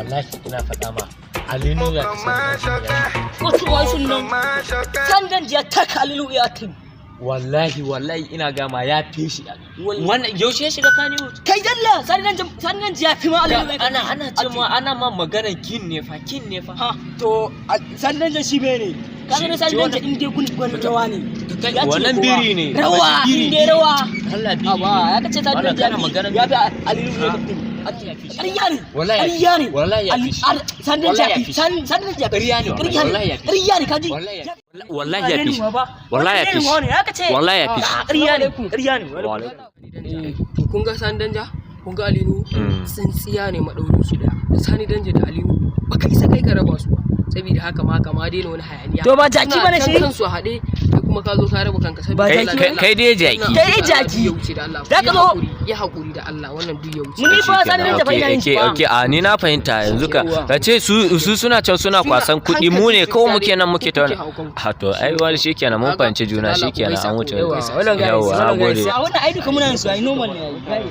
Wallahi ina faɗa ma, Ali Nuhu ya fi Sani Danja. Wasu wasu nan Sani Danja ya taka Ali Nuhu ya tun. Wallahi, wallahi ina gama ya fi shi. Wannan yaushe ya shiga Kannywood? Kai dalla, Sani Danja, Sani Danja ya fi ma Ali Nuhu. Ana ce ma, ana ma maganar kin ne fa, kin ne fa. Ha, to Sani Danja shi bene ka Shi- ga Sani shi Danja wannan- in dai gun gun rawa ne Kai, ya cinye wannan kowa. biri ne. Rawa. Biri, In dai rawa. Allah, biri a ba ne. ya kace Sani Wannan Danja kana maganar ya fi Ali Nuhu ya fi. Ƙarya ne. Wallahi ya fi. Ƙarya ne. Wallahi ya fi shi. Sani Danja Wallahi ya ya fi fi shi. Sani Danja ya fi. Ƙarya ne wallahi. Ƙarya ne. Wallahi ya fi shi. Ƙarya ne, kaji. Wallahi ya wallahi ya fi shi. Wallahi ya fi shi. Wallahi. Wallahi ya fi shi. Ƙarya ne, ƙarya ne. To, kun ga Sani Danja, kun ga Ali Nuhu, tsintsiya ne maɗaurin su daya. Da Sani Danja da Ali Nuhu baka isa kai ka raba su ba. Saboda haka ma kama daina wani hayaniya. To ba jaki Suna bane can shi? Kansu a haɗe, kai kuma ka zo ka raba kanka saboda Ba Allah jaki da bane? Allah. Kai dai jaki. Wannan Kai dai abu jaki. ya wuce da Allah. Da ka Yi zo- haƙuri, yi haƙuri da Allah, wannan duk ya wuce. Mun yi fa Sani Danja fa ina yin Okay. shi fa. Okay, a ni na fahimta yanzu. Ka Yawwa. ka ce su suna can suna kwasan kuɗi, mu ne kawai muke nan muke ta Kuke haukan ku. Ha, to ai wani shikenan, mun fahimci juna, Allah, ku shikenan, gaisa, an ku wuce. gaisa. Wannan guys, Yawwa, wannan na guys. gode. A wannan ai duka muna yin su ai normal ne ai.